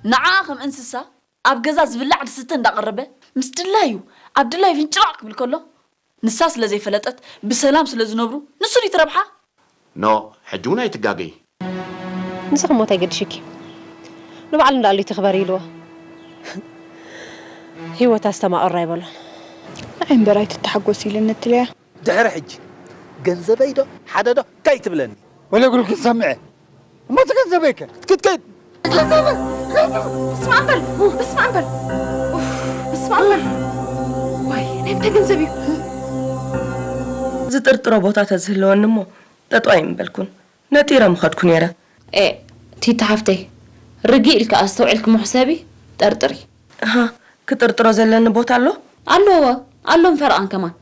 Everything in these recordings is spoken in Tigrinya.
ንዓ ከም እንስሳ ኣብ ገዛ ዝብላዕ ዝስተ እንዳቐረበ ምስ ድላዩ ኣብ ድላዩ ፍንጭራቕ ክብል ከሎ ንሳ ስለ ዘይፈለጠት ብሰላም ስለ ዝነብሩ ንሱ ድዩ ትረብሓ? ኖ ሕጂ እውን ኣይትጋገይ። ንስኺ እሞ እንታይ ገዲሽኪ? ንባዕሉ እንዳኣሉ ይትኽበር ኢልዎ። ህይወት ኣስተማቕር ኣይበሎን። ንዓይ እምበር ኣይትተሓጎስ ኢልኒ እትለያ። ድሕሪ ሕጂ ገንዘበይ ዶ ሓደ ዶ እንታይ ትብለኒ? ወለ ጉልኪ ሰምዐ እሞ እቲ ገንዘበይ ከ ክትከይድ በስመ ኣብ በል በስመ ኣብ በል ኡፍ፣ በስመ ኣብ በል ዋይ ናይ ምንታይ ገንዘብ እዩ? ዝጥርጥሮ ቦታ ተዝህልወኒ እሞ ጠጠው ኣይምበልኩን ነጢረ ምኸድኩ ነይረ። ኤእ ቲቲ ሓፍተይ ርግእ ኢልኪ ኣስተውዒልኪ እሞ ሕሰቢ ጠርጥሪ። እሃ ክጥርጥሮ ዘለኒ ቦታ ኣሎ? ኣለዎ ኣሎ ምፈረቓን ከማን።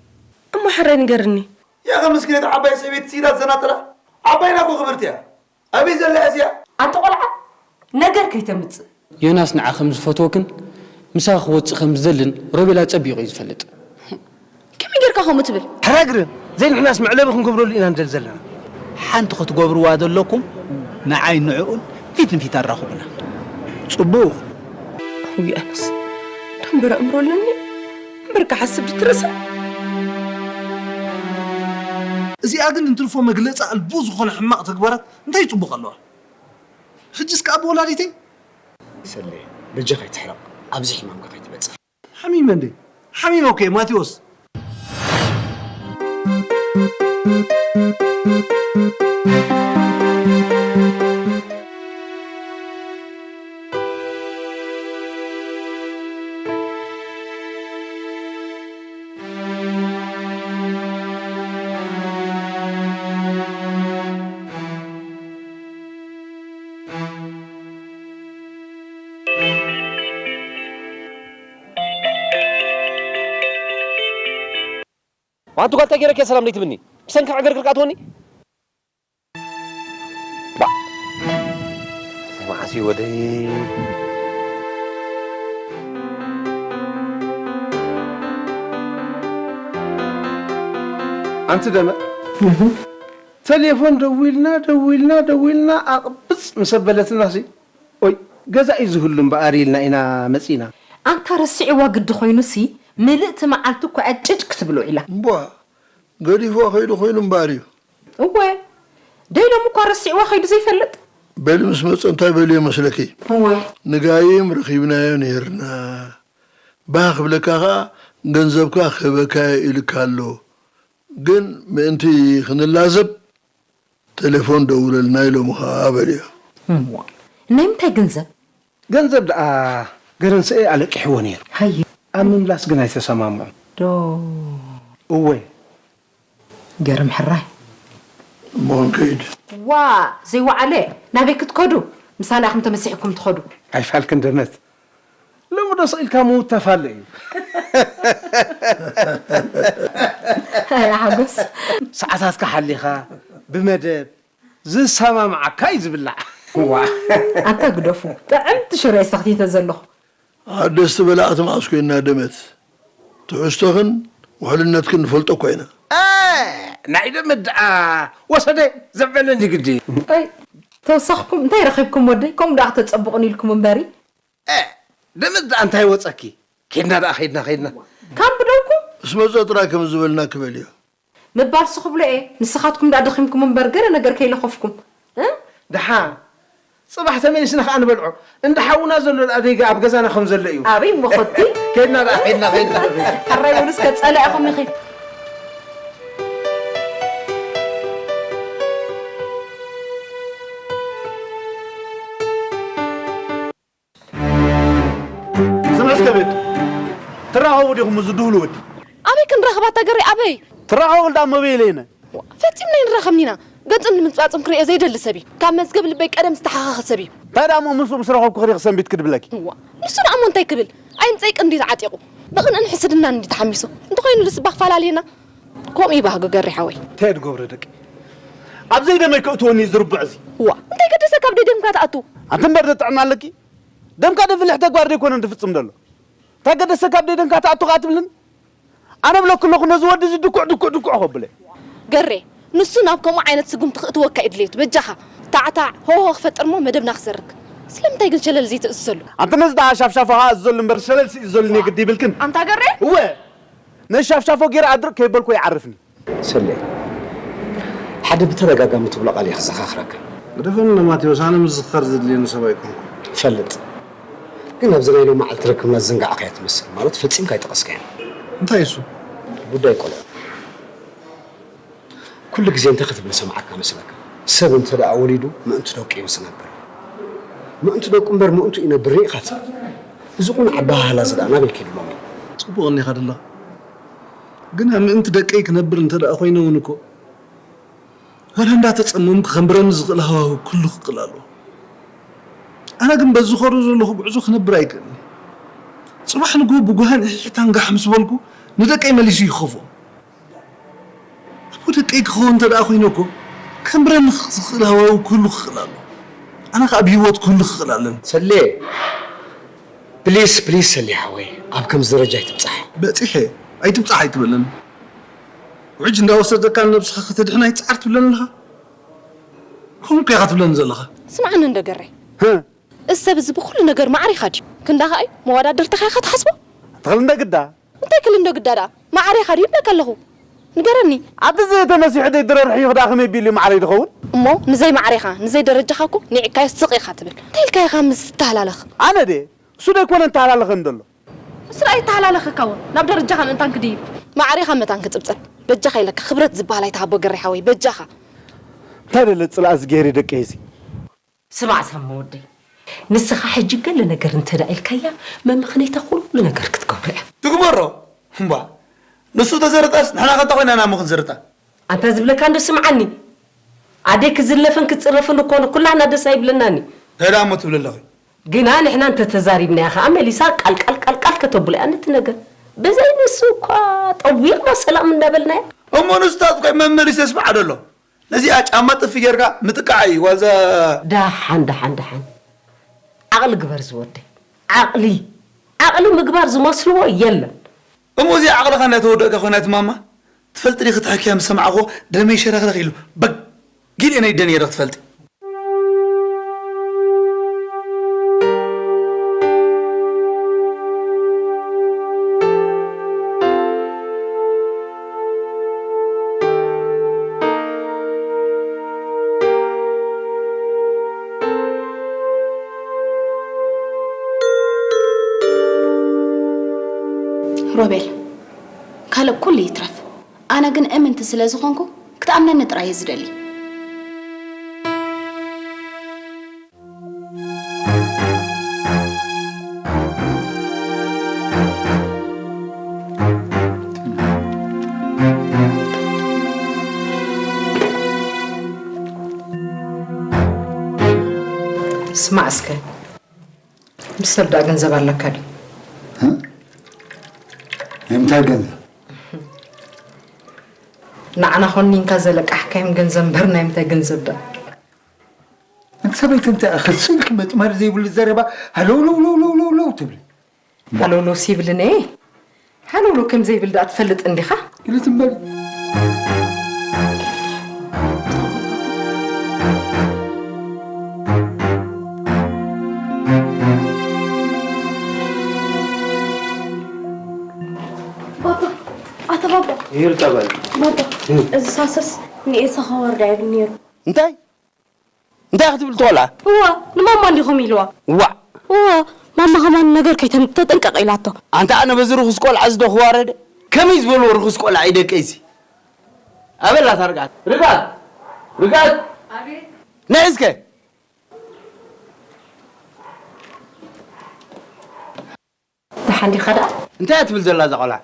እሞ ሕራይ ንገርኒ። ያኸ ምስክነቲ ዓባይ ሰበይቲ ስኢላ ዘናጥራ ዓባይና እኮ ክብርቲ እያ ኣበይ ዘላ እያ እዚኣ ኣንተ ቆልዓ ነገር ከይተምጽእ። ዮናስ ንዓ ከም ዝፈትወክን ምሳኺ ክወጽእ ከም ዝደልን ሮቤል ኣጸቢቑ እዩ ዝፈልጥ። ከመይ ጌርካ ከምኡ ትብል? ሕራይ ግርም ዘይንሕናስ መዕለቢ ክንገብረሉ ኢና ንደሊ ዘለና። ሓንቲ ክትገብርዋ ዘለኩም ንዓይ ንዕኡን ፊት ንፊት ኣራኽቡና። ጽቡቕ። ውይ ኣነስ ደንበረ እምሮ ኣለኒ እምበር ክሓስብ ድትረሳ እዚኣ ግን እንትርፎ መግለጺ ኣልቦ ዝኾነ ሕማቕ ተግባራት እንታይ ይጽቡቕ ኣለዋ? ሕጅስ ከኣ ብወላዲተይ ሰሌ በጃኻ ኣይትሕረቕ ኣብዚ ሕማምካ ከይትበጽሕ። ሓሚመ እንዴ ሓሚመ እኮ እየ ማቴዎስ። ዋንቱ ጓል እንታይ ገይረኪ ሰላም ዘይትብኒ ብሰንኪ ዕግርግር ክትኣትወኒ መዓስ እዩ ወደይ ኣንቲ ደመ ተሌፎን ደዊልና ደዊልና ደዊልና ኣቕብፅ ምስ ኣበለትና ሲ ኦይ ገዛ እዩ ዝህሉ እምበኣር ኢልና ኢና መፂና። ኣንታ ረሲዕዋ ግዲ ኮይኑሲ ምልእቲ መዓልቲ እኮ ዕጭጭ ክትብሎ ኢላ። እምቧ ገዲፍዋ ከይዱ ኮይኑ እምበኣር እዩ። እወ ደይ ሎሚ እኳ ረሲዕዋ ከይዱ ዘይፈልጥ። በሊ ምስ መፀ እንታይ በልዮ መስለኪ? እወ ንጋይም ረኺብናዮ ነይርና ባህ ክብለካ ከዓ ገንዘብካ ክህበካ እየ ኢልካ ኣሎ ግን ምእንቲ ክንላዘብ ተሌፎን ደውለልና ኢሎምኻ በልዮ። እሞ ናይ ምንታይ ገንዘብ? ገንዘብ ደኣ ገረንስኤ ኣለቂሕዎ ነይሩ። ሃየ። ኣብ ምምላስ ግን ኣይተሰማምዑን። ዶ። እወ። ገርም ሕራይ። እሞ ክንከይድ። ዋ ዘይወዓለ ናበይ ክትከዱ? ምሳና ኢኹም ተመሲሕኩም ትኸዱ። ኣይፋልክን ደመት። ሎሚ ዶ ስቕ ኢልካ ምውታፍ ኣሎ እዩ። ሓጎስ ሰዓታትካ ሓሊኻ ብመደብ ዝሰማምዓካ እዩ ዝብላዕ። ዋ ኣታ ግደፉ ጥዕምቲ ሽሮ የሰኽቲተ ዘለኹ። ሓደስቲ በላዕቲ መዓስ ኮይንና ደመት ትሕዝቶኽን ውሕልነትክን ንፈልጦ እኳ ኢና። እ ናይ ደመት ደኣ ወሰደ ዘበለኒ ግዲ። ኣይ ተወሳኽኩም እንታይ ረኺብኩም ወደይ ከምኡ ደኣ ክተጸብቑኒ ኢልኩም እምበሪ። እ ደመት ደኣ እንታይ ወጸኪ? ኬድና ደኣ ኸይድና ኸይድና። ካብ ብደውኩም። ምስ መጸ ጥራይ ከም ዝበልና ክበልዮ። ምባልሲ ክብሎ እየ ንስኻትኩም ደኣ ደኺምኩም እምበር ገለ ነገር ከይለኸፍኩም እ። ደሓን ጽባሕ ተመሊስና ኸኣ ንበልዖ። እንዳ ሓውና ዘሎ ደኣ ደይገ ኣብ ገዛና ከም ዘሎ እዩ። ኣበይ እሞ ኸቲ። ኬድና ደኣ ኬድና ኸይድና። ሕራይ በሉ እስከ ጸላኢኹም ኢኺ። ስምዒ እስከ ቤቱ ትራኸቡ ዲኹም እዚ ድሁል ወዲ? ኣበይ ክንራኸብ ኣታ ገሬ ኣበይ? ትራኸቡ እንዳ መበይለይነ። ፈጺምና ኣይንራኸብን ኢና። ገጹ ንምጽባጽም ክርእዮ ዘይደሊ ሰብ እዩ። ካብ መዝገብ ልበይ ቀደም ዝተሓኻኸ ሰብ እዩ። እንታይ ደኣ እሞ ምስኡ ምስ ረኸብኩ ክሪኺ ሰንቢት ክድብለኪ? እዋ ንሱ ደኣ እሞ እንታይ ክብል? ኣይንጸይቅን ድዩ ተዓጢቑ? ብቕንእን ሕስድናን እንድዩ ተሓሚሱ። እንተኾይኑ ልስባ ክፈላልየና። ከምኡ እዩ ባህጊ ገሬ ሓወይ። እንታይ እየ ዝገብሮ ደቂ? ኣብ ዘይደመይ ከእትወኒ እዩ ዝርቡዕ እዚ። እዋ እንታይ ገደሰካ ኣብ ደይ ደምካ ትኣቱ? ኣንቲ እምበር ዶ ጥዕና ኣለኪ? ደምካ ደፍልሕ ተግባር ደይኮነን ድፍጽም ደሎ እንታይ ገደሰካ ኣብ ደይ ደምካ ትኣቱ ከኣ ትብልን ኣነ እብለኪ ኣለኹ ነዚ ወዲ እዚ ድኩዕ ድኩዕ ድኩዕ ከብለ። ገሬ ንሱ ናብ ከምኡ ዓይነት ስጉምቲ ክእትወካ እዩ ድሌቱ በጃኻ ታዕታዕ ሆሆ ክፈጥር እሞ መደብና ክሰርግ። ስለምንታይ ግን ሸለል ዘይትእዝዘሉ? ኣንተ ነዚ ደኣ ሻፍሻፎ ኸኣ እዝዘሉ እምበር ሸለል ስእ እዝዘሉ እየ ግዲ ይብልክን? ኣንታ ገሬ? እወ! ነዚ ሻፍሻፎ ገይረ ኣድርቕ ከይበልኩ ይዓርፍኒ። ሰሌ፣ ሓደ ብተደጋጋሚ ትብሎ ቃል እየ ክዘኻኽረካ። ግደፈኒ ማቴዎስ፣ ኣነ ምዝኽኻር ዘድልየኒ ሰብ ኣይኮንኩን። እፈልጥ። ግን ኣብዚ ናይ ሎማዓልቲ ርክብና ዝዘንጋዕካዮ ትመስል፣ ማለት ፈጺምካ ኣይጠቐስካዮን። እንታይ እሱ? ጉዳይ ቆልዑ። ኩሉ ግዜ እንታይ ክትብል ዝሰምዓካ መስለካ? ሰብ እንተ ደኣ ወሊዱ ምእንቲ ደቁ እዩ ዝነብር። ምእንቲ ደቁ እምበር ምእንቱ ይነብር ርኢኻ ትብል። እዚ ቁኑዕ ኣበሃህላ እዚ ደኣ ናበይ ከይዱ ሎሚ? ጽቡቕ እኒኻ ደለኻ። ግና ምእንቲ ደቀይ ክነብር እንተ ደኣ ኮይነ እውን እኮ፣ ዋላ እንዳተጸመምኩ ከንብረኒ ዝኽእል ሃዋህው ኩሉ ክኽእል ኣለዎ። ኣነ ግን በዚ ኸዶ ዘለኹ ጉዕዞ ክነብር ኣይክእልን። ጽባሕ ንግሆ ብጓህን ሕሕታን ጋሕ ምስ በልኩ፣ ንደቀይ መሊሱ ይኸፍኦ። ኣቦ ደቀይ ክኸውን እንተ ደኣ ኮይነ እኮ፣ ከንብረኒ ዝኽእል ሃዋህው ኩሉ ክኽእል ኣለዎ። ኣነ ኸኣ ብህይወት ክህሉ ክኽእል ኣለኒ። ሰሌ፣ ፕሊስ፣ ፕሊስ ሰሌ ሓወይ፣ ኣብ ከምዚ ደረጃ ኣይትብጻሕ። በጺሐ፣ ኣይትብጻሕ ኣይትበለኒ። ውሕጅ እንዳወሰደካ ንነብስኻ ከተድሕና ኣይትጽዓር ትብለኒ ኣለኻ? ከምኡ እኮ ኢኻ ትብለኒ ዘለኻ። ስምዓኒ እንዶ ገሬ። ህ? እዚ ሰብ እዚ ብኹሉ ነገር ማዕረ ኢኻ ድዩ? ክንዳኻ እዩ መወዳድርትኻ ኢኻ ትሓስቦ? ኣትኽል እንደ ግዳ። እንታይ ክል እንዶ ግዳ ደኣ? ማዕረ ኢኻ ድዩ ይብለካ ኣለኹ? ንገረኒ። ኣቲ ዘይተነሲሑ ደይ ድረርሕ እዩ ክዳ ከመይ ቢሉ ማዕረ ይኸውን? እሞ ንዘይ ማዕሬኻ፣ ንዘይ ደረጃኻ እኮ ኒዕካዮ ስቕ ኢኻ ትብል። እንታይ ኢልካ ኢኻ ምስ ትተሃላለኽ? ኣነ ድየ? እሱ ደይኮነ እንተሃላለኸ እንደሎ። እሱ ደኣ ኣይተሃላለኸካ እውን። ናብ ደረጃኻ ምእንታን ክድይብ። ማዕሬኻ መታን ክጽብጸብ። በጃኻ ኢለካ ክብረት ዝበሃል ኣይትሃቦ ገሬ ሓወይ፣ በጃኻ። እንታይ ደለ ጽላእ ዝገይር ደቀይሲ? ስማዕ ሳሚ ወደይ፣ ንስኻ ሕጂ ገለ ነገር እንተ ደኣ ኢልካያ፣ መመኽነይታ ኩሉ ነገር ክትገብሮ እያ። ትግበሮ? እምባ፣ ንሱ ተዘረጣስ ንሕና ከ እንታይ ኮይና ኢና እሞ ክንዝርጣ? ኣንታ ዝብለካ እንዶ ስምዓኒ። ኣደይ ክዝለፍን ክጽረፍን እኮ ኩላህና ደስ ኣይብለናን እዩ። እንታይ ደኣ እሞ ትብሊ ኣለኺ? ግና ንሕና እንተ ተዛሪብናያ ከኣ መሊሳ ቃል ቃል ቃል ቃል ከተብሎ እያ ነቲ ነገር። ብዘይ ንሱ እኳ ጠዊቕና ሰላም እንዳበልናያ። እሞ ንሱ ታት ኮይ መመሊሱ የስምዓ ደሎ። ነዚኣ ጫማ ጥፊ ጌርካ ምጥቃዕ እዩ ዋዛ። ደሓን፣ ደሓን፣ ደሓን። ዓቕሊ ግበር ዝወደይ። ዓቕሊ። ዓቕሊ ምግባር ዝመስልዎ የለን። እሞ እዚኣ ዓቕልኻ እንዳተወደእካ ኮይና እቲ ማማ፣ ትፈልጢ ዲኺ ትሕክያ ምስ ሰማዕኹ ደመይ ሸረኽረኽ ኢሉ። በጊድ እየ ነይደ ነይረ ክትፈልጢ። ሮቤል፣ ካልእ ኩሉ ይትረፍ፣ ኣነ ግን እምንቲ ስለ ዝኾንኩ ክትኣምነኒ ጥራይ እየ ዝደሊ። ስማዕ እስከ፣ ምስ ሰብ ደኣ ገንዘብ ኣለካ ድዩ? እ? ናይ ምንታይ ገንዘብ? ንዓና ኮኒንካ ዘለቃሕካዮም ገንዘብ እምበር ናይ ምንታይ ገንዘብ ደኣ? ኣንቲ ሰበይቲ እንታይ ኢኺ ስልኪ ምጥማር ዘይብሉ ዘረባ ሃለውለውለውለውለውለው ትብሊ? ሃለውለው ሲብልኒ? ሃለውለው ከም ዘይብል ደኣ ትፈልጥ እንዲኻ? ኢሉ ትም በል። ባባ፣ ኣታ ባባ። ይርታ በል። ባባ፣ እም። እዚ ሳስርስ ንኤልሳ ከወርዳ ይብል ነይሩ። እንታይ? እንታይ ክትብል ትኾላ? እዋ፣ ንማማ እንዲኹም ኢልዋ። ዋዕ! እዋ፣ ማማ ከማን ነገር ከይተም-፣ ተጠንቀቕ ኢላቶ። ኣንታ ኣነ በዚ ርኹስ ቆልዓ እዚ ዶ ክዋረደ? ከመይ ዝበልዎ ርኹስ ቆልዓ እዩ ደቀይሲ? ኣበላታ ርግኣት። ርግኣት! ርግኣት! ኣቤት። ነይ እስከ። ደሓን ዲኻ ደኣ? እንታይ እያ ትብል ዘላ እዛ ቆልዓ?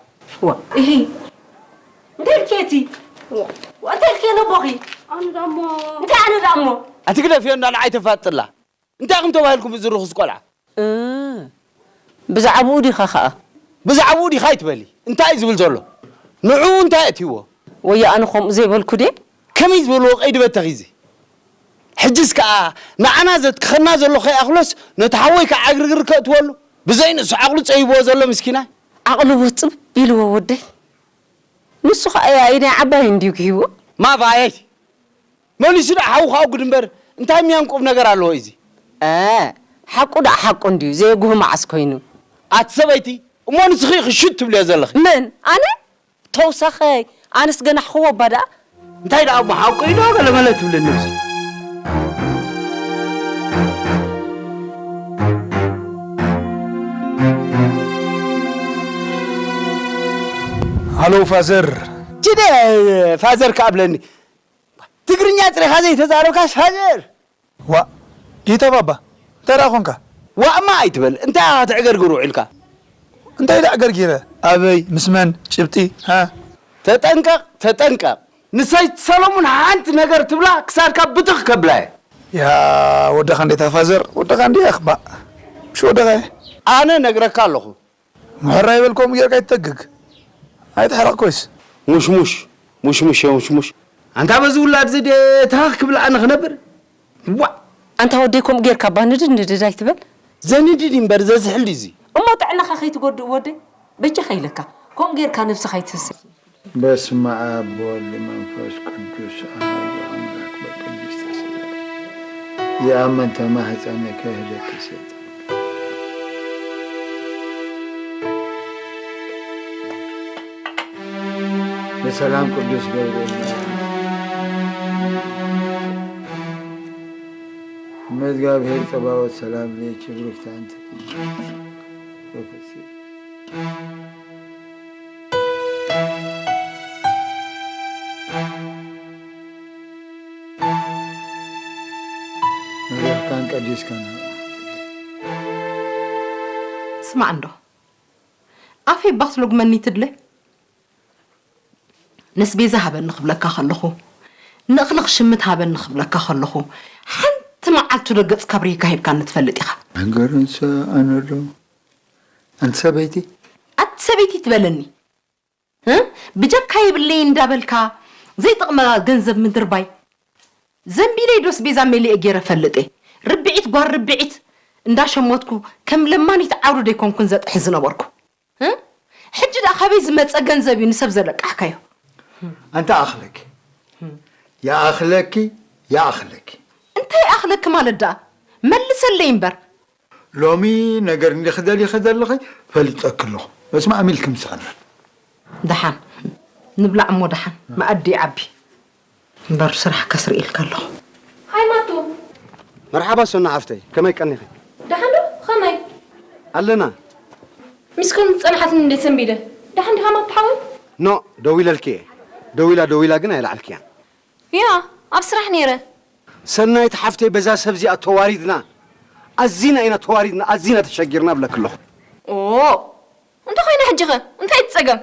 ዋ፣ እሂ። እንታይ ኢልኪ እቲ? ዋ፣ እንታይ ኢልኪ ነቦኺ? ኣነ ደኣ እሞ። እንታይ ኣነ ደኣ እሞ? ኣቲ ግደፍዮ እንዳ ንዓይ ተፋጥላ። እንታይ ኢኹም ተባሂልኩም እዚ ርኹስ ቆልዓ? እ፣ ብዛዕባኡ ዲኻ ኸኣ? ብዛዕባኡ ዲኻ ኣይትበሊ። እንታይ እዩ ዝብል ዘሎ? ንዕኡ እንታይ ኣእትይዎ? ወዮ ኣነ ከምኡ ዘይበልኩ ድየ? ከመይ ዝበልዎ ቀይዲ በተኺ እዚ? ሕጅስ ከኣ ንዓና ዘትክኸና ዘሎ ከይኣኽሎስ ነቲ ሓወይ ከኣ ዕግርግር ከእትወሉ? ብዘይ ንሱ ዓቕሉ ጸቢብዎ ዘሎ ምስኪናይ። ዓቕሉ ውጽብ ኢልዎ ወደይ። ንሱ ኸኣ ኣየናይ ዓባይ እንድዩ ክሂብዎ? ማባየይ። መሊሱ ደኣ ሓውኻ ኣጉድ እምበር እንታይ ሚያንቁብ ነገር ኣለዎ እዚ? እ፣ ሓቁ ደኣ ሓቁ እንድዩ፣ ዘየጉህ መዓስ ኮይኑ። ኣቲ ሰበይቲ፣ እሞ ንስኺ ኢኺ ሽት ትብልዮ ዘለኺ። መን? ኣነ? ተውሳኸይ፣ ኣነስ ገና ክወባ ደኣ። እንታይ ደኣ እሞ ሓቁ እዩ ዶ ገለመለ ትብልኒ? ሃሎ ፋዘር። ችደ ፋዘር ከኣብለኒ። ትግርኛ ጥሪኻ ዘይተዛረብካስ ፋዘር? ዋእ፣ ጌታ ባባ፣ እንታይ ደኣ ኾንካ? ዋእማ ኣይትበል፣ እንታይ ኢኻ ተዕገርግር ውዒልካ? እንታይ ደኣ ገርጊረ? ኣበይ? ምስ መን? ጭብጢ፣ ሃ? ተጠንቀቕ፣ ተጠንቀቕ። ንሰይቲ ሰሎሙን ሓንቲ ነገር ትብላ፣ ክሳድካ ብትኽ ከብላ እየ። ያ፣ ወደኻ እንዴታ ፋዘር፣ ወደኻ እንዴ ኣኽባእ። ምሽ ወደኻ እየ። ኣነ ነግረካ ኣለኹ። ምሕራይ በል፣ ከምኡ ጌርካ ኣይትተግግ። ኣይትሕረቕ ኮይስ። ሙሽሙሽ፣ ሙሽሙሽ፣ ሙሽሙሽ። ኣንታ በዚ ውላድ እዚ ድየ ታኽ ክብል ኣነ ክነብር? ዋእ! ኣንታ ወደይ ከምኡ ጌርካ እባ ንድድ ንድድ ኣይትበል። ዘንድድ እዩ እምበር ዘዝሕል ድዩ እዚ? እሞ ጥዕናኻ ከይትጎድእ ወደይ፣ በጃኻ ኢለካ። ከምኡ ጌርካ ነብስኻ ኣይትህስር። በስመ ኣብ ወወልድ መንፈስ ቅዱስ ኣሐዱ ኣምላክ በቅድስተ ሥላሴ። እዚኣ መን ተማህፀነ ከህደኪ ሰይጣን። በሰላም ቅዱስ ገብርኤል መልኣክ። እመ እግዚኣብሔር ጸባኦት ሰላም ለኪ ብሩክቲ ኣንቲ። መሪሕካን ቀዲስካን። ስማዕ እንዶ፣ ኣፈይ እባ ክትሎጉመኒ ትድለ? ነስቤዛ ሃበኒ ክብለካ ከለኹ፣ ንእኽሊ ክሽምት ሃበኒ ክብለካ ከለኹ፣ ሓንቲ መዓልቲ ዶ ገጽካ ብሪካ ሂብካኒ ትፈልጥ ኢኻ? ነገር እንሰ ኣነ ዶ? ኣንቲ ሰበይቲ? ኣቲ ሰበይቲ ትበለኒ? እ? ብጀካ የብለይ እንዳበልካ ዘይጠቕመ ገንዘብ ምድርባይ። ዘንቢለይ ዶ ኣስቤዛ መሊኤ ገይረ ፈልጥ እየ። ርብዒት ጓል ርብዒት እንዳሸመትኩ ከም ለማኒት ዓውዲ ደይኮንኩን ዘጥሕስ ዝነበርኩ። እ? ሕጂ ደኣ ካበይ ዝመጸ ገንዘብ እዩ ንሰብ ዘለቃሕካዮ? ኣንታ ኣኽለኪ። ይኣኽለኪ፣ ይኣኽለኪ። እንታይ ይኣኽለኪ ማለት ደኣ? መልሰለይ እምበር። ሎሚ ነገር እንዲኺ ደሊኺ ዘለኺ ፈሊጠኪ ኣለኹ። በስመ ኣብ ኢልኪ ምስኸና። ደሓን ንብላዕ እሞ ደሓን መኣዲ ይዓቢ። እምበር ስራሕ ከስርኤልካ ኣለኹ። ሃይ ማቱ። መርሓባ ሶና ሓፍተይ፣ ከመይ ቀኒኺ? ደሓን ዶ? ኸመይ? ኣለና። ሚስኮል ጸንሓትኒ እንዴ ሰንቢደ። ደሓን ዲኻ ማቱ ሓወይ? ኖ፣ ደዊለልኪ እየ። ደዊላ ደዊላ ግን ኣይለዓልክያን። ያ፣ ኣብ ስራሕ ነይረ። ሰናይት ሓፍተይ፣ በዛ ሰብ እዚኣ ተዋሪድና። ኣዚና ኢና ተዋሪድና፣ ኣዚና ተሸጊርና እብለኪ ኣለኹ። ኦ፣ እንተ ኾይነ ሕጂ ኸ እንታይ እቲ ጸገም?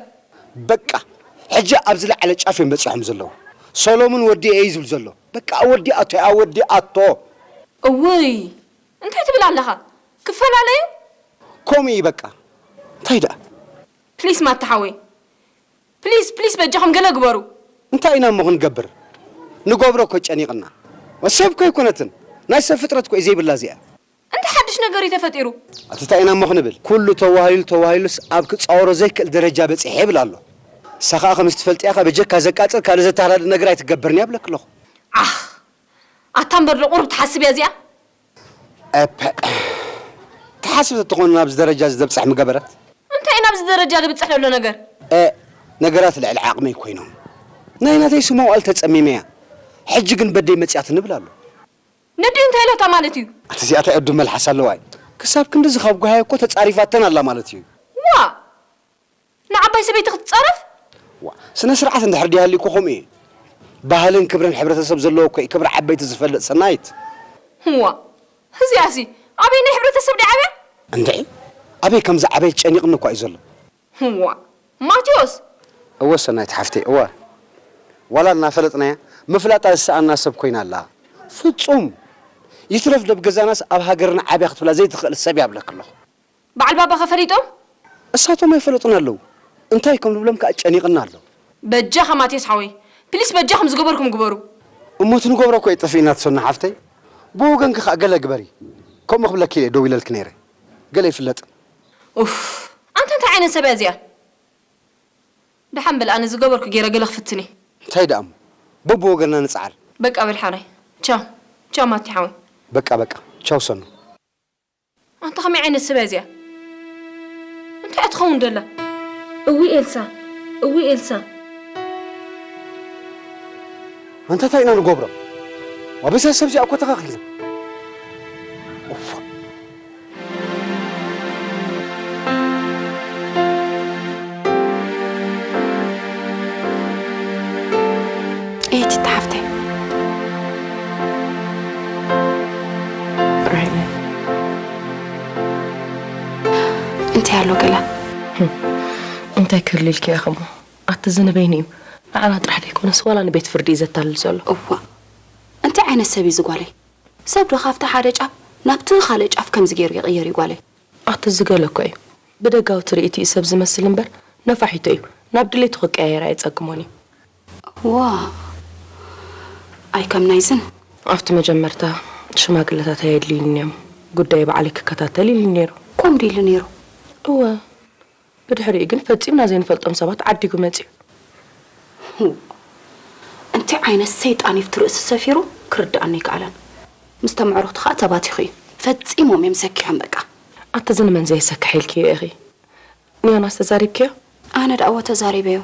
በቃ፣ ሕጂ ኣብ ዝለዓለ ጫፍ እዮም በጺሖም ዘለዉ። ሰሎሙን ወዲኤ እዩ ዝብል ዘሎ። በቃ፣ ኣወዲኣቶ እያ፣ ኣወዲኣቶ። እውይ፣ እንታይ ትብል ኣለኻ? ክፈላለዩ? ከምኡ እዩ በቃ። እንታይ ደኣ? ፕሊስ ማታ ሓወይ፣ ፕሊስ፣ ፕሊስ በጃኹም ገለ ግበሩ። እንታይ ኢና እሞ ክንገብር? ንገብሮ እኮ ጨኒቕና። ሰብ እኮ ኣይኮነትን። ናይ ሰብ ፍጥረት እኮ እዩ ዘይብላ እዚኣ። እንታይ ሓድሽ ነገር እዩ ተፈጢሩ? ኣቲ እንታይ ኢና እሞ ክንብል? ኩሉ ተዋሂሉ ተዋሂሉስ ኣብ ክጻወሮ ዘይክእል ደረጃ በጺሐ ይብል ኣሎ። ንሳ ኸኣ ከምዚ ትፈልጥያ ኸኣ በጀካ ዘቃጽል ካልእ ዘተሃላልእ ነገር ኣይትገብርን እያ እብለኪ ኣለኹ። ዓኽ! ኣታ እምበር ዶ ቁሩብ ትሓስብ እያ እዚኣ? እፐ፣ ትሓስብ ተትኾን ናብዚ ደረጃ እዚ ዘብጽሕ ምገበረት። እንታይ ናብዚ ደረጃ ዝብጽሕ ዘሎ ነገር? እ፣ ነገራት ልዕሊ ዓቕመይ ኮይኖም። ናይ ናተይስ መዋእል ተጸሚመያ። ሕጂ ግን በደይ መጺኣትኒ እብል ኣሎ። ነዲኡ እንታይ ኢሎታ ማለት እዩ? ኣቲ እዚኣ ታይ ዕዱም መልሓስ ኣለዋ እዩ። ክሳብ ክንድዚ ካብ ጓሃየ እኮ ተጻሪፋተን ኣላ ማለት እዩ። ዋ! ንዓባይ ሰበይቲ ክትጻረፍ? ዋ፣ ስነ ስርዓት እንድሕር ደይሃልዩ እኮ ከምኡ እዩ። ባህልን ክብርን ሕብረተሰብ ዘለዎ እኮ እዩ ክብሪ ዓበይቲ ዝፈልጥ ሰናይት። ዋ፣ እዚኣሲ ኣበይ ናይ ሕብረተሰብ ድያ ዓብያ? እንድዒ፣ ኣበይ ከም ዝዓበየት ጨኒቕኒ እኳ እዩ ዘሎ። ዋ፣ ማቴዎስ! እወ ሰናይት ሓፍተይ፣ እወ። ዋላ እናፈለጥናያ፣ ምፍላጣ ዝሰኣና ሰብ ኮይና ኣላ። ፍጹም! ይትረፍ ደብ ገዛናስ ኣብ ሃገርና ዓብያ ክትብላ ዘይትኽእል ሰብ እያ እብለኪ ኣለኹ። በዓል ባባ ከ ፈሊጦም? እሳቶም ኣይፈለጡን ኣለዉ። እንታይ ከም ንብሎም ከኣ ጨኒቕና ኣሎ። በጃኻ ማቴዎስ ሓወይ፣ ፕሊስ በጃኹም ዝገበርኩም ግበሩ። እሞ እቲ ንገብሮ እኮ እዩ ጠፊእና ትሰኑ ሓፍተይ። ብወገንኪ ከኣ ገለ ግበሪ። ከምኡ ክብለኪ ኢለ ደዊለልኪ ነይረ። ገለ ይፍለጥ። ኡፍ፣ ኣንታ እንታይ ዓይነት ሰብ እያ እዚኣ? ደሓን በል ኣነ ዝገበርኩ ገይረ ገለ ክፍትን እየ። እንታይ ደኣ እሞ? በብወገንና ንጽዓር። በቃ በል ሓራይ። ቻው። ቻው ማቲ ሓወይ። በቃ በቃ። ቻው ሰኑ። ኣንታ ከመይ ዓይነት ሰብ እያ እዚኣ? እንታይ እያ ትኸውን ደላ? እዊ ኤልሳ፣ እዊ ኤልሳ። ኣንታ እንታይ ኢና ንገብሮ? ዋበሳ ሰብ እዚኣ እኮ ተኻኺልና። ኡፍ። ኤቲ ተሓፍተይ ራይለ እንታይ ኣሎ ገላ እንታይ ክህልልኪ ኢኺ እሞ ኣቲ ዝንበይኒ እዩ ንዓና ጥራሕ ዘይኮነስ ዋላ ንቤት ፍርዲ እዩ ዘታልል ዘሎ እዋ እንታይ ዓይነት ሰብ እዩ ዝጓለይ ሰብ ዶ ካብቲ ሓደ ጫፍ ናብቲ ካልእ ጫፍ ከምዚ ገይሩ ይቕየር እዩ ጓለይ ኣቲ ዝገለ እኮ እዩ ብደጋዊ ትርኢት እዩ ሰብ ዝመስል እምበር ነፋሒቶ እዩ ናብ ድሌቱ ክቀያየር ኣየጸግሞን እዩ ዋ ኣይ ከም ናይዝን ኣብቲ መጀመርታ ሽማግለታት ኣየድልዩን እዮም ጉዳይ ባዕለይ ክከታተል ኢሉ ነይሩ ኮምዲ ኢሉ ነይሩ እወ ብድሕሪኡ ግን ፈጺምና ዘይንፈልጦም ሰባት ዓዲጉ መጺኡ እንታይ ዓይነት ሰይጣን ይፍቲ ርእሲ ሰፊሩ ክርድኣኒ ኣይከኣለን ምስ ተምዕሩኽቲ ከዓ ተባቲኹ እዩ ፈጺሞም እዮም ሰኪሖም በቃ ኣቲ እዚ ንመን ዘየሰክሕ ኢልክዮ ኢኺ ንዮናስ ተዛሪብክዮ ኣነ ደኣ እወ ተዛሪበዮ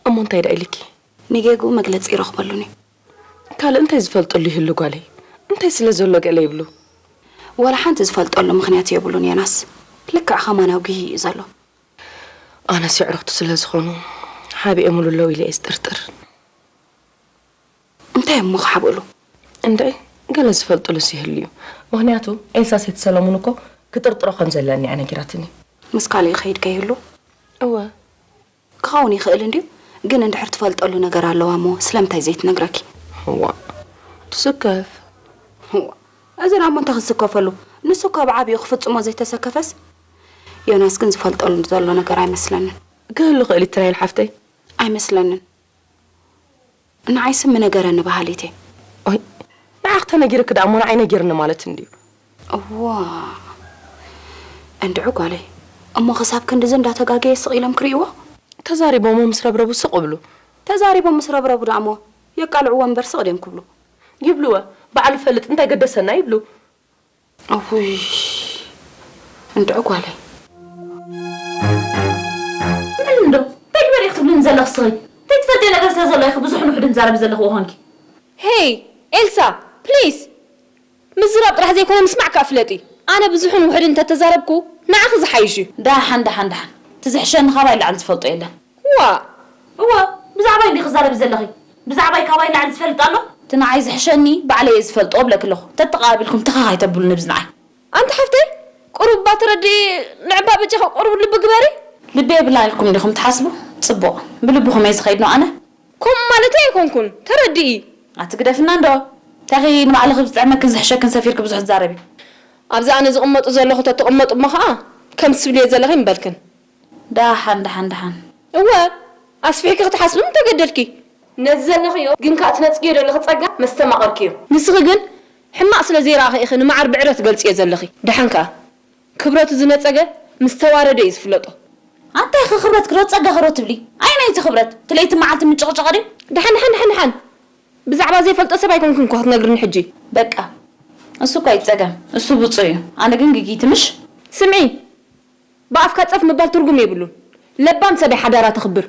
እሞ እንታይ ደኣ ኢልኪ ንጌግኡ መግለጺ ይረኽበሉን እዩ ካልእ እንታይ ዝፈልጠሉ ይህሉ ጓለይ እንታይ ስለ ዘሎ ገለ ይብሉ ወላ ሓንቲ ዝፈልጠሉ ምኽንያት የብሉን ዮናስ ልክዕ ኸማን ኣውጊሂ እዩ ዘሎ ኣነስ የዕሩኽቱ ስለ ዝኾኑ ሓቢኦምሉ ኣለዉ ኢለ እየ ዝጥርጥር። እንታይ እሞ ክሓብእሉ? እንድዒ ገለ ዝፈልጥሉስ ይህሉ እዩ። ምኽንያቱ ኤልሳ ሰይቲ ሰለሙን እኮ ክጥርጥሮ ከም ዘለኒ እያ ነጊራትኒ። ምስ ካሊእ ይኸይድ ከይህሉ? እወ። ክኸውን ይኽእል እንድዩ፣ ግን እንድሕር ትፈልጠሉ ነገር ኣለዋ እሞ ስለምንታይ ዘይትነግረኪ? እዋእ ትስከፍ። እዋእ እዚ ደኣ እሞ እንታይ ክዝከፈሉ? ንሱ እኮ ብዓቢኡ ክፍጽሞ ዘይተሰከፈስ? ዮናስ ግን ዝፈልጠሉ ዘሎ ነገር ኣይመስለንን። ክህሉ ይኽእል እዩ ትራይል ሓፍተይ። ኣይመስለንን። ንዓይ ስሚ ነገረኒ በሃሊት እየ። ኦይ ንዓኺ ተነጊርኪ ደኣ እሞ ንዓይ ነጊርኒ ማለት እንድዩ። እዋ እንድዒ ጓለይ እሞ ክሳብ ክንድዚ እንዳተጋገየ ስቕ ኢሎም ክርእይዎ? ተዛሪቦሞ ምስ ረብረቡ ስቕ እብሉ። ተዛሪቦም ምስ ረብረቡ ደኣሞ የቃልዕዎ እምበር ስቕ ድዮም ክብሉ? ይብልወ ባዕሉ ፈልጥ እንታይ ገደሰና ይብሉ። እውይ እንድዒ ጓለይ። መን እንዶ እንታይ ግበሪ ክትብልኒ ዘለኺ እስኺ? እንታይ ትፈልጥዮ ነገር ስለ ዘሎ ኢኺ ብዙሕን ውሑድን ትዛረቢ ዘለኺ ወኾንኪ? ሄይ ኤልሳ ፕሊስ ምዝራብ ጥራሕ ዘይኮነ ምስማዕ ከኣ ፍለጢ። ኣነ ብዙሕን ውሑድን እንተተዛረብኩ ንዓኺ ዝሓይሽ እዩ። ደሓን ደሓን ደሓን እቲ ዝሕሸኒ ካባይ ንላዕሊ ዝፈልጦ የለን። ዋእ እወ ብዛዕባይ እንዲኺ ትዛረቢ ዘለኺ? ብዛዕባይ ካባይ ንላዕሊ ዝፈልጥ ኣሎ? እቲ ንዓይ ዝሕሸኒ ባዕለይ እየ ዝፈልጦ እብለኪ ኣለኹ። ተተቓባቢልኩም ትኽኽ ኣይተብሉኒ ብዝንዓይ። ኣንቲ ሓፍተይ ቁሩብ እባ ተረድኢ ንዕባ በጃኺ ቁሩብ ልቢ ግበሪ። ልቢ የብላን ኢልኩም ዲኹም ትሓስቡ? ጽቡቕ ብልብኹም እየ ዝኸይድ ኖ ኣነ። ከምኡ ማለተይ ኣይኮንኩን ተረድኢ። ኣቲ ግደፍና እንዶ እንታይኺ ንባዕልኺ ዝጥዕመክን ዝሕሸክን ሰፊርኪ ብዙሕ ትዛረቢ። ኣብዚ ኣነ ዝቕመጡ ዘለኹ ተትቕመጡ እሞ ኸኣ ከምቲ ትብልዮ ዘለኺ ምበልክን። ደሓን ደሓን ደሓን። እወ ኣስፊሕኪ ክትሓስቢ ምተገደድኪ። ነዚ ዘለኽዮ ግን ከኣ ትነጽግዮ ዘለኺ ጸጋ መስተማቐርክዮ። ንስኺ ግን ሕማቕ ስለ ዘይረኣኺ ኢኺ ንመዓር ብዕረ ትገልጽዮ ዘለኺ። ደሓን ከኣ ክብረቱ ዝነጸገ ምስ ተዋረደ እዩ ዝፍለጦ። ኣንታይ ኢኺ ክብረት ክዶ ጸጋ ክዶ ትብሊ? ኣየናይ እቲ ክብረት? እቲ ለይትን መዓልትን ምጭቕጫቕ ድዩ? ደሓን ደሓን ደሓን ደሓን ብዛዕባ ዘይፈልጦ ሰብ ኣይኮንክን እኳ ክትነግርኒ ሕጂ። በቃ እሱ እኳ እዩ ጸገም። እሱ ብጹእ እዩ። ኣነ ግን ግግይቲ ምሽ? ስምዒ ብኣፍካ ጸፍ ምባል ትርጉም የብሉን። ለባም ሰብ እያ ሓዳራ ተኽብር።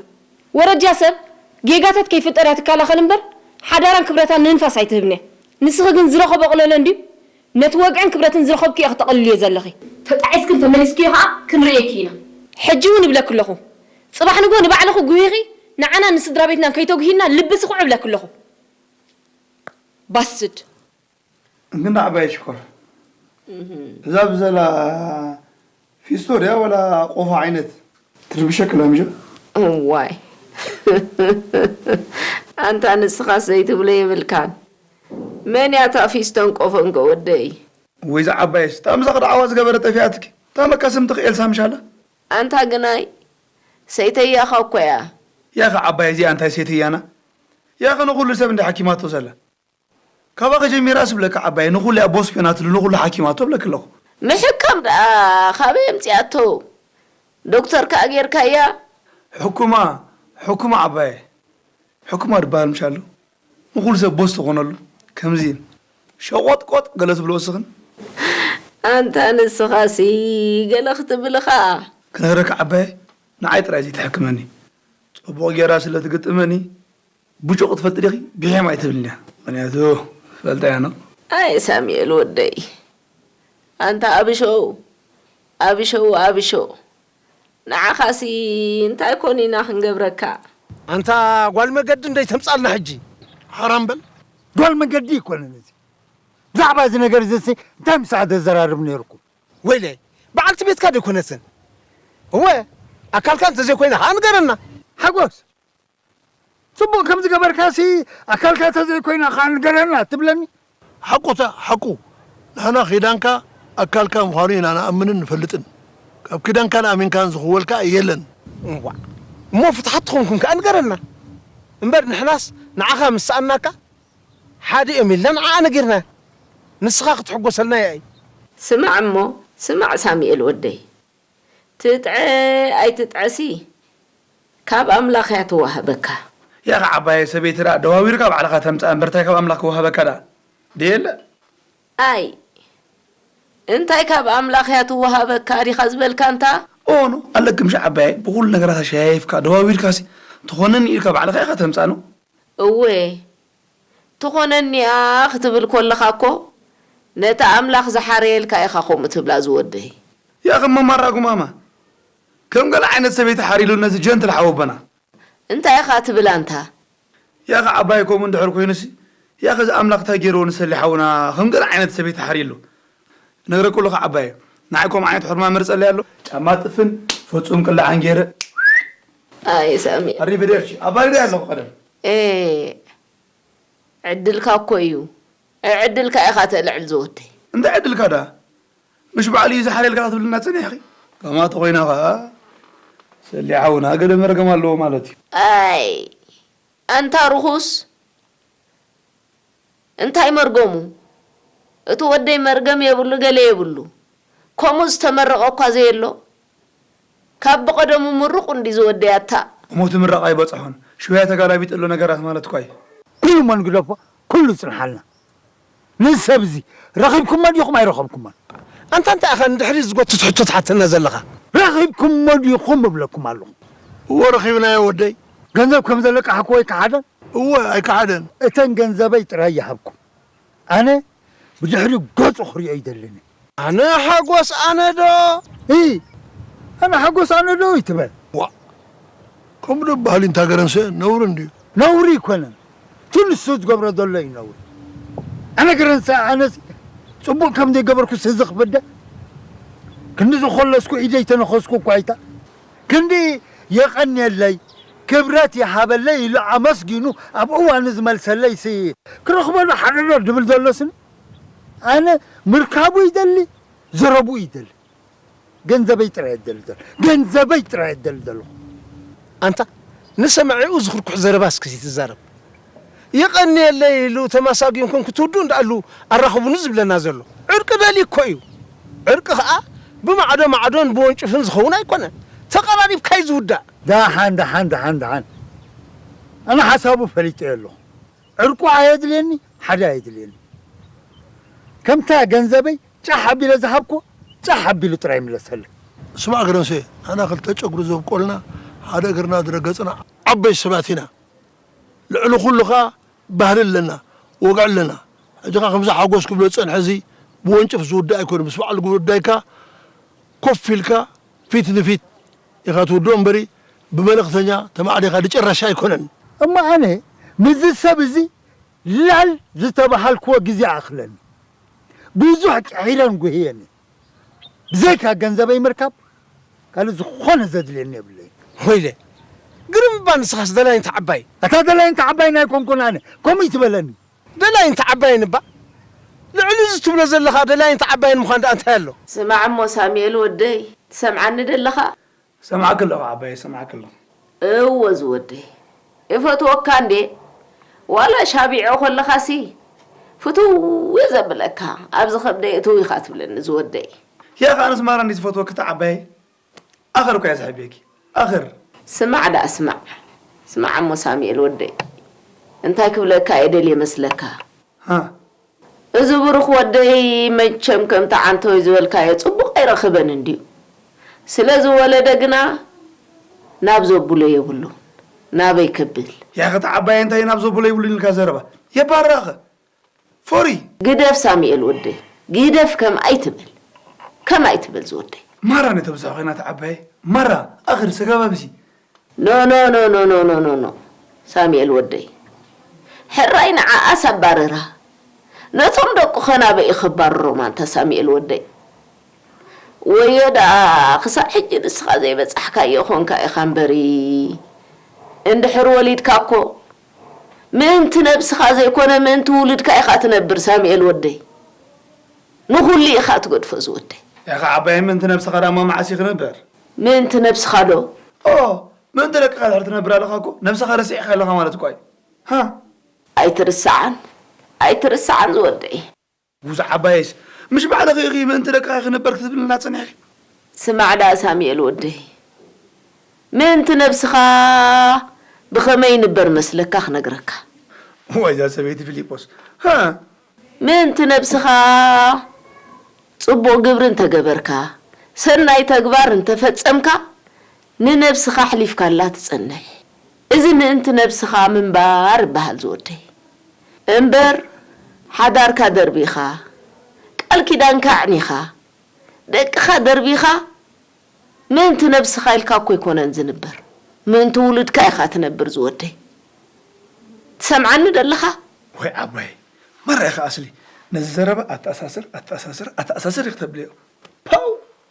ወረጃ ሰብ ጌጋታት ከይፍጠር እያ ትከላኸል እምበር ሓዳራን ክብረታን ንንፋስ ኣይትህብን እያ። ንስኺ ግን ዝረኸቦ ቅለሎ እንድዩ ነቲ ወግዕን ክብረትን ዝረኸብክዮ ኢኺ ተቕልልዮ ዘለኺ። ተጣዒስክን ተመሊስክዮ ኸኣ ክንርእየኪ ኢና። ሕጂ እውን እብለኪ ኣለኹ ጽባሕ ንግሆ ንባዕልኺ ጉሂኺ ንዓናን ንስድራ ቤትናን ከይተጉሂና ልቢ ስኹዕ እብለኪ ኣለኹ። ባስድ። እንክንዳ ዓባየ ሽኮር እዛ ብዘላ ፊስቶ ድያ ወላ ቆፎ ዓይነት ትርብሸኪ ኣላ ምሸ እዋይ ኣንታ ንስኻስ ዘይትብሎ የብልካን መን እያ እታ ፊስቶን ቆፎን ከ ወደይ እወይ እዛ ዓባየስ እታ ምሳኺ ደዓዋ ዝገበረት ጠፊኣትኪ እታ መቃስምትኺ ኤልሳ ምሽ ኣላ ኣንታ ግናይ ሰይተያኻ እኮ እያ ያኺ ዓባየ እዚኣ እንታይ ሰይተያና ያኺ ንኹሉ ሰብ እንዳ ሓኪማቶ ዘላ ካባኺ ጀሚራስ እብለኪ ዓባየ ንኹሉ እያ ቦስ ኮይናትሉ ንኹሉ ሓኪማቶ እብለኪ ኣለኹ። ምሕካም ደኣ ካበይ ኣምጺኣቶ? ዶክተር ከኣ ጌርካያ? ሕኩማ ሕኩማ ዓባየ ሕኩማ ድበሃል ምሽ ኣሎ ንኹሉ ሰብ ቦስ ትኾነሉ ከምዚ ሸቖጥቆጥ ገለ ትብሎ እስኽን ኣንታ ንስኻሲ ገለ ክትብል ኸኣ። ክነግረካ ዓባየ፣ ንዓይ ጥራይ ዘይትሕክመኒ። ጽቡቕ ጌራ ስለ ትግጥመኒ፣ ብጩቕ ትፈልጢ ዲኺ? ብሔም ኣይትብልንያ። ምኽንያቱ ፈልጠያ ነው። ኣይ ሳሙኤል ወደይ፣ ኣንታ ኣብሸው፣ ኣብሸው፣ ኣብሸው። ንዓኻሲ እንታይ ኮን ኢና ክንገብረካ? ኣንታ ጓል መገዲ እንደይ ተምጻልና ሕጂ። ሓራም በል። ጓል መገዲ ኣይኮነን እዚ። ብዛዕባ እዚ ነገር እዚ ሲ እንታይ ምሳኣ ተዘራርብ ነይርኩም? ወይለ፣ በዓልቲ ቤትካ ደይኮነትን? እወ፣ ኣካልካ እንተዘይኮይና ኸኣ ንገረና። ሓጎስ፣ ጽቡቕ ከም ዝገበርካሲ ኣካልካ እንተዘይኮይና ኸኣ ንገረና ትብለኒ? ሓቁ እታ ሓቁ። ንሕና ኪዳንካ ኣካልካ ምዃኑ ኢና ንኣምንን ንፈልጥን። ካብ ኪዳንካን ኣሚንካን ዝኽወልካ የለን። እዋእ፣ እሞ ፍትሓት ትኾንኩም ከኣ ንገረና። እምበር ንሕናስ ንዓኻ ምስ ሰኣንናካ፣ ሓደ እዮም ኢልና ንዓኣ ነጊርና። ንስኻ ክትሕጎሰልና እያ እዩ። ስማዕ እሞ፣ ስማዕ ሳሙኤል ወደይ። ትጥዐ ኣይትጥዐሲ፣ ካብ ኣምላኽ እያ ትወሃበካ። ያኸ ዓባየ ሰበይቲ ደኣ ደዋዊርካ ባዕልኻ ተምጽኣ እምበር፣ እንታይ ካብ ኣምላኽ ክወሃበካ ደኣ? ደየለ? ኣይ፣ እንታይ ካብ ኣምላኽ እያ ትወሃበካ ዲኻ ዝበልካ እንታ? ኦኖ፣ ኣለክምሽ ዓባየ፣ ብኹሉ ነገራት ኣሸያይፍካ፣ ደዋዊርካሲ፣ ትኾነኒ ኢልካ ባዕልኻ ኢኻ ተምጽኣኖ። እወ፣ ትኾነኒ'ያ ክትብል ኮለኻ እኮ፣ ነቲ ኣምላኽ ዝሓረየልካ ኢኻ ከምኡ ትብላ ዝወደይ። ያኸ መማራ ጉማማ፣ ከም ገለ ዓይነት ሰበይቲ ሓሪሉ ነዚ ጀንትል ሓወቦና። እንታይ ኢኻ ትብል ኣንታ? ያኸ ዓባይ ከምኡ እንድሕር ኮይኑሲ፣ ያኸ እዚ ኣምላኽ እንታይ ገይርዎ ንሰሊ ሓውና ከም ገለ ዓይነት ሰበይቲ ሓሪሉ? እነግረኩ ኣለኹ ዓባየ፣ ንዓይ ከምኡ ዓይነት ሕርማ መርጸለይ ኣሎ። ጫማ ጥፍን ፍጹም ቅላዕን ገይረ። ኣይ ሳሚ። ኣሪቨደርቺ። ኣባሪረ ኣለኹ ቀደም። ኤ፣ ዕድልካ እኮ እዩ። ዕድልካ ኢኻ ተልዕል ዝወደይ። እንታይ ዕድልካ ደኣ? ምሽ ባዕሉ እዩ ዝሓርየልካ ክትብልና ጸኒሕኺ? ከምኣ ተኾይና ኸኣ፣ ሰሊ ሓውና ገለ መርገም ኣለዎ ማለት እዩ። ኣይ፣ ኣንታ ርኹስ። እንታይ መርገሙ? እቲ ወደይ መርገም የብሉ፣ ገለ የብሉ። ከምኡ ዝተመረቐ እኳ ዘየሎ፣ ካብ ብቐደሙ ምሩቕ እንዲ ዝወደይ ኣታ። እሞ እቲ ምረቓ ኣይበጽሖን። ሽውያ ተጋላቢጥ ኣሎ ነገራት ማለት እኳ እዩ። ኩሉ እሞ ንግደፎ፣ ኩሉ ይጽንሓልና። ነዚ ሰብ እዚ ረኺብኩሞ ዲኹም ኣይረኸብኩሞን? ኣንታ እንታይ ኢኻ ንድሕሪት ዝጎትት ሕቶ ትሓተና ዘለኻ? ረኺብኩሞ ዲኹም እብለኩም ኣለኹ። እወ ረኺብናዮ ወደይ። ገንዘብ ከም ዘለቃሕኩዎ ኣይከሓደን? እወ ኣይከሓደን። እተን ገንዘበይ ጥራይ ይሃብኩም። ኣነ ብድሕሪ ገጹ ክሪኦ ይደልን። ኣነ ሓጎስ ኣነ ዶ? እይ፣ ኣነ ሓጎስ ኣነ ዶ ይትበል? ዋእ፣ ከምኡ ዶ በሃሊ እንታ ገረንሰ ነውሪ እንድዩ። ነውሪ ኣይኮነን። እቲ ንሱ ዝገብሮ ዘሎ እዩ ነውሪ። ኣነ ገረንሰ፣ ኣነስ ጽቡቕ ከም ዘይገበርኩ ስዚ ክፍደ። ክንዲ ዝኾለስኩ ኢደይ ተነኸስኩ እኳ ኣይታ። ክንዲ የቐንየለይ፣ ክብረት ይሃበለይ ኢሉ ኣመስጊኑ ኣብ እዋኑ ዝመልሰለይ ሲ ክረኽበሉ ሓደ ዶ ድብል ዘሎ ስኒ? ኣነ ምርካቡ ይደሊ፣ ዘረቡ ይደሊ። ገንዘበይ ጥራይ እደሊ ዘለኹ። ገንዘበይ ጥራይ እደሊ ዘለኹ። ኣንታ ንሰማዒኡ ዝኽርኩሕ ዘረባ እስኪ ትዛረብ። የቐንየለይ ኢሉ ተማሳጊንኩም ክትውድኡ እንዳኣሉ ኣራኽቡኒ ዝብለና ዘሎ። ዕርቂ ደልዩ እኮ እዩ። ዕርቂ ኸኣ ብማዕዶ ማዕዶን ብወንጭፍን ዝኸውን ኣይኮነን። ተቐራሪብካ እዩ ዝውዳእ። ደሓን፣ ደሓን፣ ደሓን፣ ደሓን። ኣነ ሓሳቡ ፈሊጠዮ ኣለኹ። ዕርቁ ኣየድልየኒ፣ ሓደ ኣየድልየኒ። ከምታ ገንዘበይ ጫሕ ኣቢለ ዝሃብኩ፣ ጫሕ ኣቢሉ ጥራይ ይምለሰለይ። ስማዕ ገረንሴ፣ ንሕና ክልተ ጨጉሪ ዘብቆልና፣ ሓደ እግርና ዝረገጽና ዓበይቲ ሰባት ኢና። ልዕሊ ኩሉ ኸኣ ባህሊ ኣለና፣ ወግዒ ኣለና። ሕጂ ኸኣ ከምዚ ሓጎስ ክብሎ ዝጸንሐ እዚ ብወንጭፍ ዝውዳእ ኣይኮነን። ምስ ባዕሉ ጉዳይካ ኮፍ ኢልካ ፊት ንፊት ኢኻ ትውድኦ እምበሪ፣ ብመልእኽተኛ ተማዕዲኻ ድጨረሻ ኣይኮነን። እሞ ኣነ ምስዚ ሰብ እዚ ላል ዝተባሃልክዎ ግዜ ኣኽለኒ። ብዙሕ ቂሒረን ጉህየኒ። ብዘይካ ገንዘበይ ምርካብ ካልእ ዝኾነ ዘድልየኒ የብለይን። ወይለ፣ ግርም እባ ንስኻስ ደላይን ተዓባይን። ኣታ ደላይን ተዓባይን ኣይኮንኩን ኣነ። ከምኡ ይትበለኒ። ደላይን ተዓባይን እባ። ልዕሊ እዚ ትብሎ ዘለኻ ደላይን ተዓባይን ምዃን ደኣ እንታይ ኣሎ? ስማዕ እሞ ሳሙኤል ወደይ፣ ትሰምዓኒ ደለኻ? ሰምዓኪ ኣለኹ ዓባየ፣ ሰምዓኪ ኣለኹ። እወ ዝወደይ፣ እፈትወካ እንዴ። ዋላ ሻቢዖ ከለኻሲ ፍትው እየ ዘብለካ፣ ኣብዚ ከብደይ እትው ኢኻ ትብለኒ ዝወደይ። ያኸ ኣነስ ማራ እንዲ ዝፈትወኪ እታ ዓባየ። ኣኸር እኮ እየ ዝሕብየኪ። ኣኸር። ስማዕ ደኣ ስማዕ። ስማዕ እሞ ሳሙኤል ወደይ፣ እንታይ ክብለካ እየ ደልየ መስለካ? ሃ? እዚ ብሩኽ ወደይ መቸም ከምቲ ዓንተወይ ዝበልካዮ ጽቡቕ ኣይረኽበን እንድዩ። ስለ ዝወለደ ግና ናብ ዘብሎ የብሉን። ናበይ ከብል? ያኸ እቲ ዓባይ እንታይ ናብ ዘብሎ የብሉን ኢልካ ዘረባ? የባራኸ። ፎሪ! ግደፍ ሳሙኤል ወደይ፣ ግደፍ ከም ኣይትበል። ከም ኣይትበል ዝወደይ። ማራ ነተብዝሖ ኮይና እቲ ዓባይ። ማራ፣ ኣኽር ሰጋብ ኣብዚ። ኖ፣ ኖ፣ ኖ፣ ኖ፣ ኖ፣ ኖ፣ ኖ፣ ኖ። ሳሙኤል ወደይ። ሕራይ ንዓኣስ ኣባርራ። ነቶም ደቁኸ ናበይ እዩ ከባርሮም ኣንታ ሳሙኤል ወደይ? ወዮ ደኣ ክሳዕ ሕጂ ንስኻ ዘይበጻሕካዮ ኾንካ ኢኻ እምበሪ። እንድሕር ወሊድካ እኮ ምእንቲ ነብስኻ ዘይኮነ ምእንቲ ውሉድካ ኢኻ ትነብር ሳሙኤል ወደይ። ንኹሉ ኢኻ ትገድፎ ዝወደይ። ያኻ ዓባይ ምእንቲ ነብስኻ ዳማ መዓስ እዩ ክነብር? ምእንቲ ነብስኻ ዶ? ኦ፣ ምእንቲ ደቅኻ ድሕር ትነብር ኣለኻ እኮ ነብስኻ ረሲዕኻ ኣለኻ ማለት እኮ እዩ። ሃ? ኣይትርስዓን፣ ኣይትርስዓን ዝወደይ። ጉዝ ዓባይስ፣ ምሽ ባዕልኺ ኢኺ ምእንቲ ደቅኻ ክነበር ክትብልና ጸኒሕኪ? ስማዕ ደኣ ሳሙኤል ወደይ፣ ምእንቲ ነብስኻ ብኸመይ ንበር መስለካ ክነግረካ። ዋይዛ ሰበይቲ ፊሊጶስ፣ ሃ? ምእንቲ ነብስኻ ጽቡቕ ግብሪ እንተገበርካ፣ ሰናይ ተግባር እንተፈጸምካ፣ ንነብስኻ ኣሕሊፍካላ ትጸንሕ። እዚ ምእንቲ ነብስኻ ምንባር ይበሃል ዝወደይ። እምበር ሓዳርካ ደርቢኻ፣ ቃል ኪዳንካ ኣዕኒኻ፣ ደቅኻ ደርቢኻ፣ ምእንቲ ነብስኻ ኢልካ እኮ ኣይኮነን ዝንበር። ምእንቲ ውሉድካ ኢኻ ትነብር ዝወደይ። ትሰምዓኒ ደለኻ? ወይ ዓባይ፣ ማራ ኢኻ ኣስሊ። ነዚ ዘረባ ኣተኣሳስር፣ ኣተኣሳስር፣ ኣተኣሳስር ኢኺ ተብልዮ። ፓው!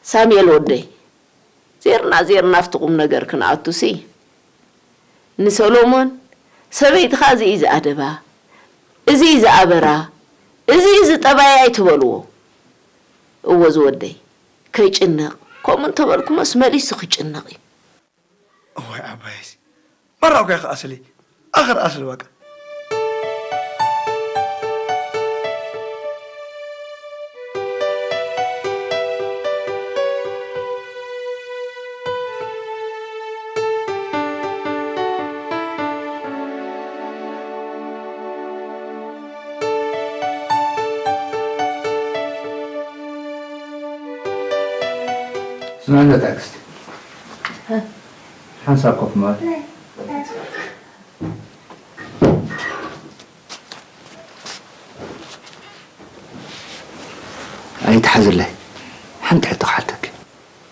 ሳሙኤል ወደይ፣ ዜርና ዜርና ኣብቲ ቁም ነገር ክንኣቱሲ፣ ንሰሎሞን ሰበይትኻ እዚ እዩ ዝኣደባ፣ እዚ እዩ ዝኣበራ፣ እዚ እዩ ዝጠባያ ኣይትበልዎ። እወ ዝወደይ፣ ከይጭነቕ፣ ከምኡ እንተበልኩሞስ መሊሱ ክጭነቕ እዩ። እዋይ ዓባይሲ፣ መራ እኮ ኢኻ ኣስሊ፣ ኣኽር ኣስሊ በቃ። ስምዕና ትዕግስቲ፣ ሓንሳብ ኮፍ ምባል። ኣይትሓዝለይ፣ ሓንቲ ሕቶ ክሓተኪ።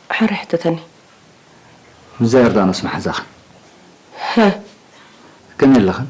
ሕረ ሕተተኒ። ምስዛ ዮርዳኖስ መሓዛኽን ከመይ ኣለኽን?